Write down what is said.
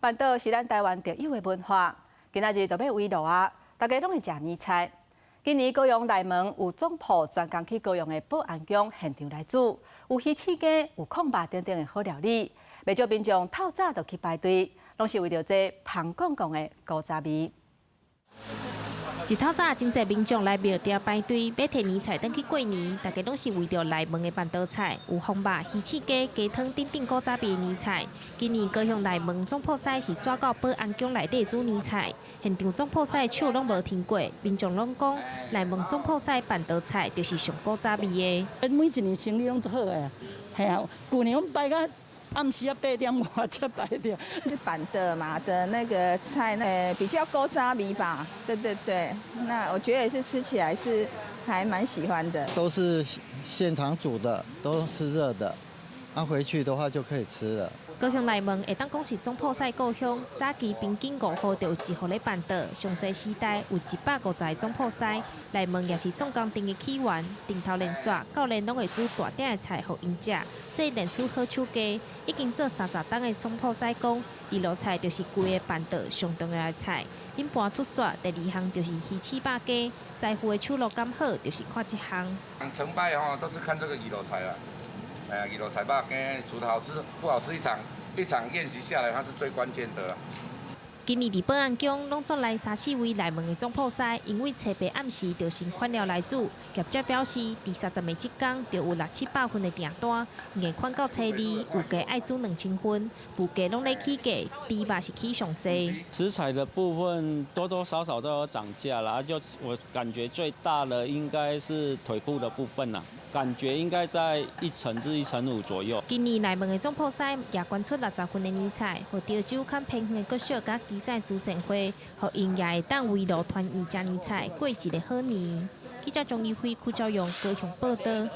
辦桌是咱台灣特有的文化，今仔日就欲圍爐啊，大家攏會食年菜。今年高雄內門有總鋪專工去高雄的保安宮現場來煮，有魚翅雞、有炕肉等等的好料理，袂少民眾透早就去排隊，攏是為著這芳絳絳的古早味。一透早，真濟民眾來廟埕排隊欲提年菜轉去過年，大家攏是為著內門的辦桌菜，有風肉、魚翅雞、雞湯等等古早味的年菜。今年高雄內門總鋪師是徙到保安宮內底煮年菜，現場總鋪師手攏無停過，民眾攏講內門總鋪師辦桌菜就是上古早味的。每一年生意攏足好的，嘿啊，舊年阮排到暗時仔8點外才排著。是辦桌嘛的那個菜呢，比較古早味吧？對對對，那我覺得也是吃起來是還蠻喜歡的。都是現場煮的，都是熱的，啊回去的話就可以吃了。高雄內門會當講是總鋪師故鄉，早期平均五戶就有一戶咧辦桌，上濟時代有150個總鋪師。內門也是宋江陣的起源，頂頭連續九年攏會煮大鼎的菜予𪜶食，所以練出好手藝。已經做30冬的總鋪師講，二路菜就是規個辦桌上重要的菜。頂盤出煞，第二項就是魚翅肉雞，師傅的手路敢好，就是看這項。成敗吼都是看這個魚露菜啦。哎呀，魚露菜肉羹煮得好吃不好吃，一場一場宴席下來，它是最關鍵的。今年佇保安宮攏總來三四位內門的總鋪師，因為初八暗時就先款料來煮。業者表示，佇30暝這工就有六七百份的訂單，硬款到初二，有價愛煮2000份，物價攏咧起價，豬肉是起上濟。食材的部分多多少少都有漲價啦，就我感覺最大的應該是腿骨的部分啦。感覺應該在1成至1成5左右。今年內門的總鋪師也捐出60份的年菜，予潮州較偏遠的國小佮基層慈善會，予𪜶也會當圍爐團圓食年菜，過一個好年。記者張怡輝、邱昭勇高雄報導。